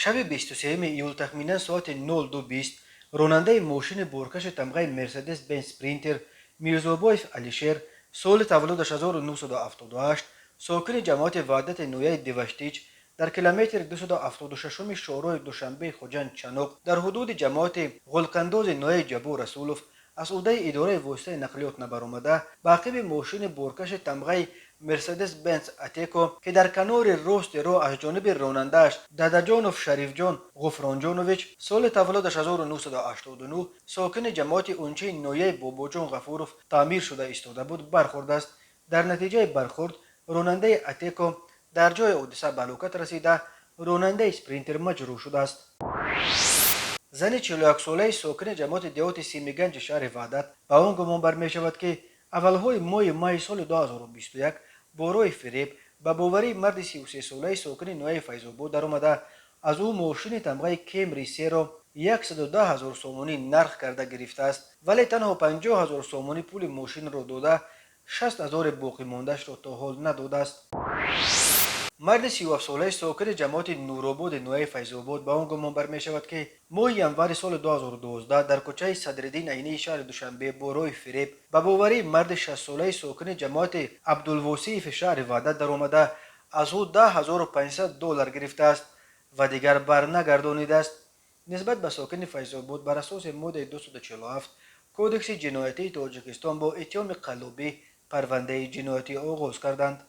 Шаби 23 июл тахминан соати 02:20 ронандаи мошини боркаши тамғаи Мерседес Бенз Спринтер Мирзобоев Алишер, соли таваллудаш 1978, сокини ҷамоати Ваҳдати ноҳияи Деваштич, дар километри 276-уми шоҳроҳи Душанбеи Хуҷанд Чаноқ дар ҳудуди ҷамоати Ғулқандози ноҳияи Ҷаббор Расулов аз ӯҳдаи идораи воситаи нақлиёт набаромада, ба ақиби мошини боркаши тамғаи Мерседес Бенз Атеко, ки дар канори рости роҳ аз ҷониби ронандааш Дадаҷонов Шарифҷон Ғуфронҷонович, соли таваллудаш 1989, сокини ҷамоати Унчаи ноҳияи Бобоҷон Ғафуров таъмир шуда истода буд, бархӯрдааст. Дар натиҷаи бархӯрд ронандаи Атеко дар ҷои ҳодиса ба ҳалокат расида, ронандаи Спринтер маҷрӯҳ шудааст. Зани 41-солаи сокини ҷамоати деҳоти Симиганҷи шаҳри Ваҳдат ба он гумон бармешавад, ки аввалҳои моҳи майи соли 2021 бо роҳи фиреб ба боварии марди 33-солаи сокини ноҳияи Файзобод даромада, аз ӯ мошини тамғаи Кемри серо 110 ҳазор сомонӣ нарх карда гирифтааст, вале танҳо 50 ҳазор сомонӣ пули мошинро дода, 60 ҳазори боқимондаашро то ҳол надодааст. Марди 37-солаи сокини ҷамоати Нурободи ноҳияи Файзобод ба он гумон бармешавад, ки моҳи январи соли 2012 дар кӯчаи Садриддин Айнии шаҳри Душанбе бо роҳи фиреб ба боварии марди 60-солаи сокини ҷамоати Абдулвосиеви шаҳри Ваҳдат даромада, аз ӯ 10 500 доллар гирифтааст ва дигар барнагардонидааст. Нисбат ба сокини Файзобод бар асоси моддаи 247 Кодекси ҷиноятии Тоҷикистон бо иттиҳоми қаллобӣ парвандаи ҷиноятӣ оғоз карданд.